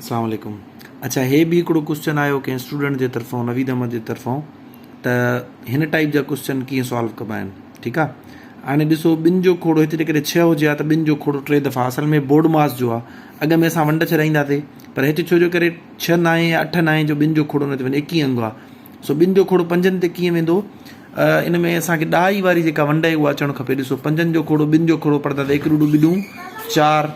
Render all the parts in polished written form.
اسلام عليڪم اڇا هي به هڪڙو ڪوسچن آيو ڪنهن اسٽوڊنٽ جي طرفون نويد احمد جي طرفون ته هن ٽائپ جا ڪوسچن ڪيئن سالو ڪبا آهن ٺيڪ آ هاڻي ڏسو ٻن جو کوڙو هتي جيڪڏهن ڇهه هجي ها ته ٻن جو کوڙو ٽي دفعا اصل ۾ بورڊ ماس جو آ اڳ ۾ اسان ونڊ ڇڏائينداسي پر هتي ڇو جو ڪري ڇهه ناهي يا اٺ ناهي جو ٻن جو کوڙو نٿو وڃي ايڪيهه انگ آ سو ٻن جو کوڙو پنجن تي ڪيئن ويندو ان ۾ اسان کي ڏهائي واري جيڪا ونڊ آهي اها اچڻ کپي ڏسو پنجن جو کوڙو ٻن جو کوڙو پڙهندا ته هڪ ڏوڏو ٻڏون چار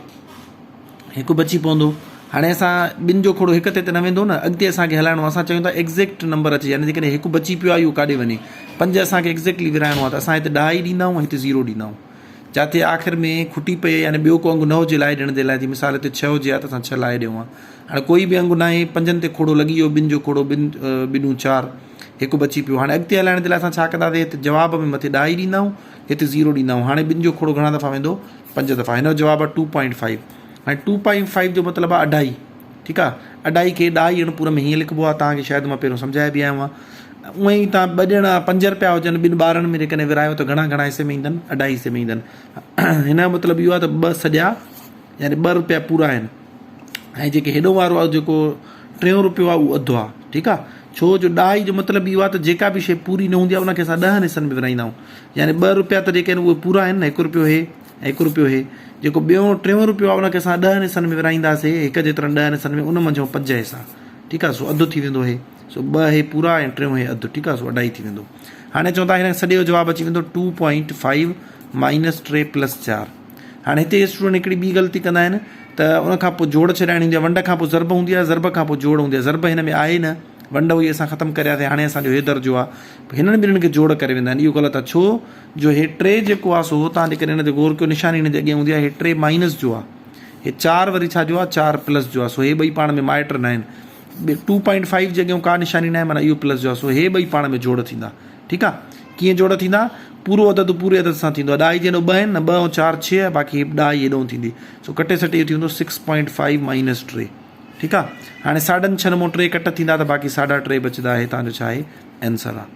هڪ بچي پوندو. هاڻي اسان ٻن جو کوڙو هڪ تي ته نه ويندو نه، اڳتي اسان کي هلائڻو آهي. اسان چيون ٿا ايگزيڪٽ نمبر اچي يعني جيڪڏهن هڪ بچي پيو آهي اهو ڪاڏي وڃي. پنج اسان کي ايگزيڪٽلي ورهائڻو آهي ته اسان هتي ڏهائي ڏيندا آهيون هتي زيرو ڏيندا آهيون. جاتي آخر ۾ کٽي پئي يعني ٻيو ڪو انگ نه هجي لائي ڏيڻ جي لاء جي مثال هتي ڇهه هجي ها ته اسان ڇهه لائي ڏيون ها. هاڻي ڪوئي به انگ ناهي پنجن تي کوڙو لڳي ويو ٻن جو کوڙو ٻن ٻنون چار هڪ بچي پيو. هاڻي اڳتي هلائڻ جي لاء اسان ڇا ڪنداسين هتي جواب ۾ مٿي ڏهائي ڏيندا آهيون هتي زيرو ڏيندا آهيون. هاڻي ٻن جو کوڙو گهڻا دفعا ويندو پنج دفعا هن جو جواب آهي ٽو پوائنٽ فائيو هاڻي ٽو پوائنٽ فائيو جو مطلب آهي اڍائي ٺيڪ آهي اڍائي کي ڏهائي اڻ پور ۾ هيئن لکبو آهي توهان کي شايد مان پهريون سمجهائي به آيو آهيان اونئن ئي توهان ٻه ڄڻا پنج روپيا هجن ٻن ٻارن ۾ جيڪڏهن ورهايو ته گهڻا گهڻا حصي ۾ ايندن اڍائي حصي ۾ ايندن هن جو مطلب اهو آهي ته ٻه سڄا يعني ٻه روپيا پورا آهن ۽ جيڪي هيڏو وارو آهي جيڪو ٽيون روپيو آهي اهو اڌ آهي ٺيڪ آهي ڇو جو ڏهائي جو مطلب اهو آهي ته جيڪا به شيء پوري نه هوندي آهي ان کي اسان ڏهن حصن ۾ ورهائيندا آهيون يعني ٻه روپيا ته جيڪي آهن اهي پورا آهن نه هڪ روپيو هي ۽ هڪ روپيو هي جيڪو ٻيو ٽيون روپيو آهي ان کي اسان ڏهن حصن ۾ ورهائينداسي هڪ جيترن ڏهن حصن ۾ ان منجهون پنج حصا ٺيڪ آهي سو اڌ ٿي ويندو هي سو ٻه هي پورا ۽ ٽيون هي اڌ ٺيڪ آهي سو اڍائي ٿي ويندو هاڻي چون ٿا هن سڄي جو جواب اچي ويندو ٽو پوائنٽ فائيو مائنس ٽي پلس چار هاڻي هتي اسٽوڊنٽ هڪڙي ٻي غلطي ڪندا آهن ته ان کان پوء جوڙ ڇڏائڻي هوندي آهي ونڊ کان پوء ضرب هوندي آهي ضرب کان پوء جوڙ هوندي آهي ضرب هن ۾ آهي نه ونڊ هئي اسان ختم ڪرياسين هاڻي اسان جو هي درجو آهي هنن ٻنهن کي جوڙ ڪري ويندا آهن اهو غلط آهي ڇو جو هي ٽي جيڪو آهي سو تان جيڪڏهن هن تي غور ڪيو نشاني هن جي اڳيان هوندي آهي هي ٽي مائنس جو آهي هي چار وري ڇا جو آهي چار پلس جو آهي سو هي ٻئي پاڻ ۾ مائٽ نه آهن ٽو پوائنٽ فائيو جي اڳيان ڪا نشاني نه آهي معنيٰ اهو پلس جو آهي سو هي ٻئي پاڻ ۾ جوڙ ٿيندا ٺيڪ آ ڪيئن جوڙ ٿيندا پورو عدد پوري عدد سان ٿيندو آ ڏهائي جي هيڏو ٻه آهن نه ٻه ۽ چار ڇهه باقي ڏهائي هيڏو ٿيندي سو ڪٽي سٽي اهو ٿي ويندو سڪس پوائنٽ فائيو مائنس ٽي ٺيڪ آ هاڻي ساڍن ڇهن مون ٽي ڪٽ ٿيندا ته باقي ساڍا ٽي بچندا هي تان جو ڇا آهي آنسر آ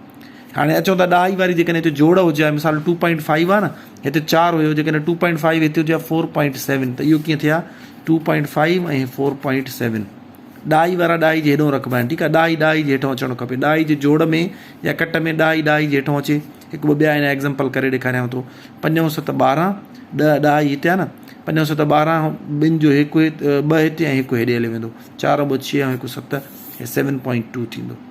هاڻي اچون ٿا ڏهائي واري جيڪڏهن هتي جوڙ هجي ها مثال ٽو پوائنٽ فائيو آ نه هتي چار هيو جيڪڏهن ٽو پوائنٽ فائيو هتي هجي ها فور پوائنٽ سيون ته اهو ڪيئن ٿئي ها two point five ۽ four point seven ڏهائي وارا ڏهائي جي هيڏئون رکبا آهن ٺيڪ آهي ڏهائي ڏهائي جي هيٺئون اچڻ کپي ڏهائي جي جوڙ ۾ يا ڪٽ ۾ ڏهائي ڏهائي جي هيٺئون اچي هڪ ٻه ٻيا هن ايگزامپل ڪري ڏيکاريانو ٿو پنجون ست 12 ڏهه ڏهائي هتي آهي نه پنجون ست 12 ٻن جو هڪ ٻه هتي ۽ هڪ هيڏي هليو ويندو چار ٻه ڇهه ۽ هڪ ست هي سيون پوائنٽ ٽو ٿيندو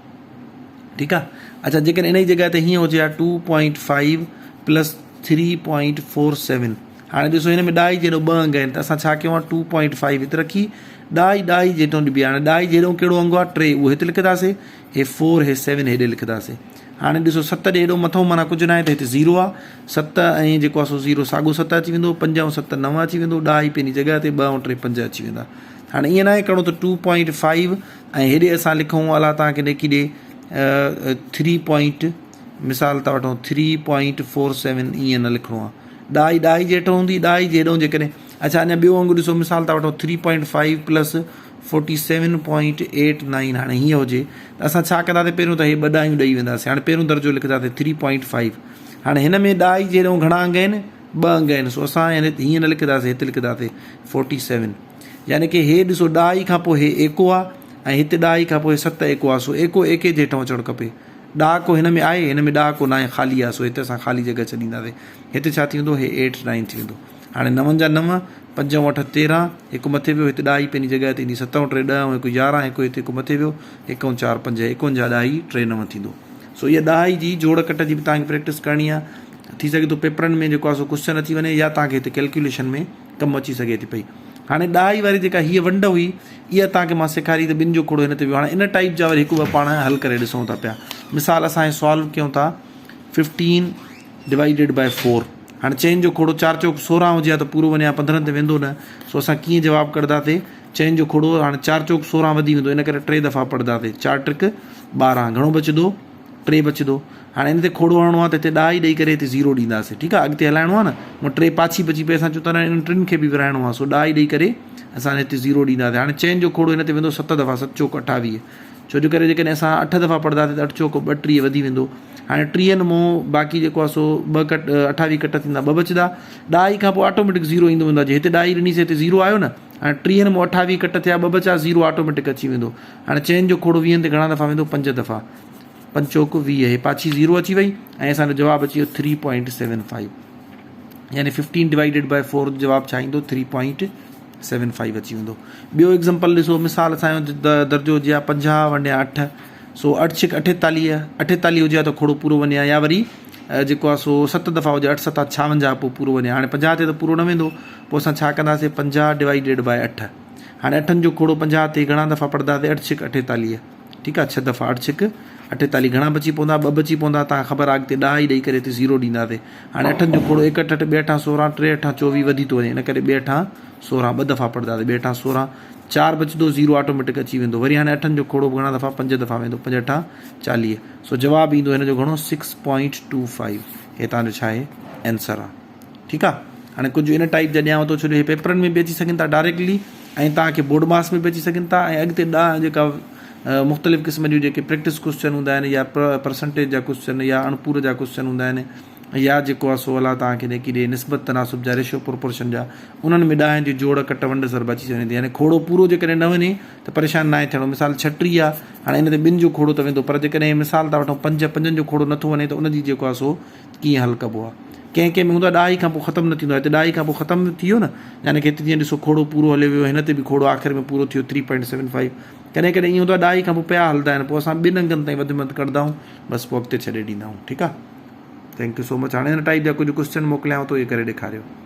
ٺيڪ آهي اچھا جيڪڏهن ان جي جڳهه تي هيئن هجي ها two point five plus three point four seven هاڻي ڏسو هن ۾ ڏهائي جيڏو ٻه انگ آهن ته اسان ڇا ڪيو آهي ٽو پوائنٽ فائيو هت رکي ڏهائي ڏهائي جيڏو ڏبي هاڻي ڏهائي جيڏو ڪهڙو انگ آهي ٽي اهو هت لکنداسي هي فور هي سيون هيڏي لکنداسي هاڻي ڏسو ست ڏي هيڏو مٿو معنيٰ ڪجهه ناهي ته هتي زيرو آهي ست ۽ جيڪو آهي سو زيرو ساڳو ست اچي ويندو پنج ۽ ست نو اچي ويندو ڏهائي پنهنجي جڳهه تي ٻه ۽ ٽي پنج اچي ويندا هاڻي ائين ناهي ڪرڻو ته ٽو پوائنٽ فائيو ۽ هيڏي اسان لکون الله توهان کي نيڪي ڏي ٿري پوائنٽ مثال ٿا وٺون ٿري پوائنٽ فور سيون ائين نه لکڻو آهي ڏهائي ڏهائي جي هيٺون هوندي ڏهائي جي هيڏو جيڪڏهن اڇا اڃا ٻيو انگ ڏسو مثال ٿا وٺون three point five plus forty seven point eight nine هاڻي هيئن هجي ته اسان ڇا ڪنداسين پهريون ته هي ٻه ڏهايون ڏئي وينداسين هاڻي پهريون درجو لکنداسين ٿري پوائنٽ فائيو هاڻي هن ۾ ڏهائي جي هيڏو گهڻا انگ آهن ٻه انگ آهن سو اسان هيئن نه لکنداسين هتي لکنداسين فورٽي سيون يعني ڪي هي ڏسو ڏهائي کان پوء هي ايڪو آهي ۽ هتي ڏهائي کان پوء ست ايڪو آهي سو ايڪو ايڪي جي هيٺان اچڻ کپي ڏهاڪو هن ۾ آهي، هن ۾ ڏهاڪو ناهي، خالي آهي، سو هتي اسان خالي جڳهه ڇڏينداسين. هتي ڇا ٿي ويندو؟ هي ايٽ نائين ٿي ويندو. هاڻي نون جا نو، پنج ۽ اٺ 13، هڪ مٿي ويو، هتي ڏهائي پنهنجي جڳهه تي ايندي، ست ۽ ٽي ڏهه ۽ هڪ 11، هڪ هتي هڪ مٿي ويو، هڪ ۽ چار پنج، ايڪونجاهه ڏهائي ٽي نو ٿيندو. سو اها ڏهائي جي جوڙ ڪٽ جي به توهان کي پريڪٽس ڪرڻي آهي. ٿي سگهي ٿو پيپرن ۾ جيڪو آهي سو ڪوسچن اچي وڃي يا توهان کي هتي ڪيلڪيوليشن ۾ ڪم اچي سگهي ٿي پئي. هاڻي ڏهائي واري جيڪا هيء ونڊ هئي، اها توهان کي مان سيکاري ته ٻن جو کوڙو هن تي ويو. هاڻي ان ٽائيپ جا وري هڪ ٻه پاڻ حل ڪري ڏسون ٿا پيا. مثال اسان هي سالو ڪيون ٿا ففٽين ڊوائيڊيڊ باء فور. هاڻي چئن جو کوڙو چار چوڪ سورهن هجي ها ته پورو وڃي ها پندرهن تي ويندو نه. سو اسان ڪيئن جواب ڪڍنداسي؟ چئن جو کوڙو هاڻي چار چوڪ سورهن وڌي ويندو ان ڪري ٽي دفعا پڙهنداسي. چار ٽرڪ 12 گهڻو بچندو؟ ٽي بچندو. هاڻي ان تي کوڙو هڻڻو آهي ته هتي ڏهائي ڏئي ڪري هتي زيرو ڏينداسين ٺيڪ آهي اڳتي هلائڻو آهي نه مون ٽي پاڇي بچي پئي اسان چون ٿا نه انهن ٽن کي به ورهائڻو آهي سو ڏهائي ڏئي ڪري اسان هتي زيرو ڏينداسين هاڻي چئن جو کوڙو هن تي ويندو ست دفعا ست چوڪ 28 ڇو جو ڪري جيڪڏهن اسان اٺ دفعا پڙهنداسين ته اٺ چوڪ 32 وڌي ويندو هاڻي ٽيهن مون باقي جيڪو آهي سو ٻه ڪٽ 28 ڪٽ ٿيندا ٻه بچندا ڏهائي کان پوء آٽوميٽڪ زيرو ايندو ويندو آهي جي هتي ڏهائي ڏنيسي هتي زيرو آيو نه هاڻي ٽيهن مون اٺاويهه ڪٽ ٿيا ٻه بچا زيرو آٽوميٽڪ اچي ويندو. هاڻي چئن جو کوڙو ويهن تي گهڻا دفعا ويندو پنج دفعا. پنج چوڪ 20 هي پاڇي زيرو اچي وئي ۽ اسان جو جواب اچي ويو ٿري پوائنٽ سيون فائيو يعني ففٽين ڊوائيڊيڊ بائي فور جو جواب ڇا ايندو ٿري پوائنٽ سيون فائيو اچي ويندو. ٻيو ايگزامپل ڏسو مثال اسان جو درجو هجي ها 50 ونڊيا اٺ سو اٺ ڇڪ اٺيتاليهه، اٺيتاليهه هجي ها ته کوڙو پورو وڃي ها يا وري جيڪو آهي سو ست دفعا هجي اٺ ستا ڇاونجاهه پوء پورو وڃي ها. هاڻي 50 تي ته پورو نه ويندو پوء اسان ڇا ڪنداسين 50 ڊوائيڊيڊ بائي اٺ هاڻي اٺن جو کوڙو 50 تي گهڻا دفعا پڙهنداسين اٺ ڇڪ اٺيتاليهه ٺيڪ آهي ڇهه دفعا اٺ ڇڪ اٺيتاليهه گهڻا بچي پوندا ٻه بچي پوندا تان خبر آهي اڳتي ڏهه ئي ڏئي ڪري هتي زيرو ڏينداسين هاڻي اٺن جو کوڙو ايڪهٺ اٺ ٻه اٺان 16 ٽي اٺان 24 وڌي ٿو وڃي ان ڪري ٻه اٺان 16 ٻه دفعا پڙهنداسين ٻه اٺان 16 چار بچندو زيرو آٽوميٽڪ اچي ويندو وري هاڻي اٺن جو کوڙو به گهڻا دفعا پنج دفعا ويندو پنج اٺان 40 سو جواب ايندو هن جو گهڻو سڪس پوائنٽ ٽو فائيو هي تان جو ڇا آهي آنسر آهي ٺيڪ آهي هاڻي ڪجهه ان ٽائيپ جا ڏيانو ٿو ڇو جو هي پيپرن ۾ به اچي سگهن ٿا ڊائريڪٽلي ۽ توهان کي بورڊ مارڪس ۾ به اچي سگهن ٿا ۽ اڳتي ڏانهن جيڪا مختلف قسم جون جيڪي پريڪٽس ڪوشچن هوندا آهن يا پرسنٽيج جا ڪوشچن يا اڻپور جا ڪوشچن هوندا آهن يا جيڪو آهي سو الله توهان کي نيڪي ڏي نسبت تناسب جا ريشو پروپورشن جا انهن ۾ ڏاهن جي جوڙ ڪٽ ونڊ ضرب اچي وڃي ٿي يعني کوڙو پورو جيڪڏهن نه وڃي ته پريشان ناهي ٿيڻو مثال 36 آهي هاڻي ان تي ٻن جو کوڙو ته ويندو پر جيڪڏهن مثال ٿا وٺون پنج پنجن جو کوڙو نٿو وڃي ته ان جي جيڪو آهي سو ڪيئن حل ڪبو آهي ڪنهن ڪنهن ۾ هوندو آهي ڏهائي کان پوء ختم نه ٿيندو آهي هتي ڏهائي کان پوء ختم ٿي ويو نه يعني ڪي هتي جيئن ڏسو کوڙو پورو هليو ويو هن تي به کوڙو آخر ۾ پورو ٿيو 3.75 ڪڏهن ڪڏهن ائين هوندو آهي ڏهائي کان پوء پيا هلندا آهن پوء اسان ٻن انگن تائين وڌ ۾ وڌ ڪڍندا آهيون بس پوء اڳتي ڇڏي ڏيندا آهيون ٺيڪ آهي thank you so much هاڻي هن ٽائيپ جا ڪجهه ڪوشچن موڪليانو ٿو اهي ڪري ڏيکاريو.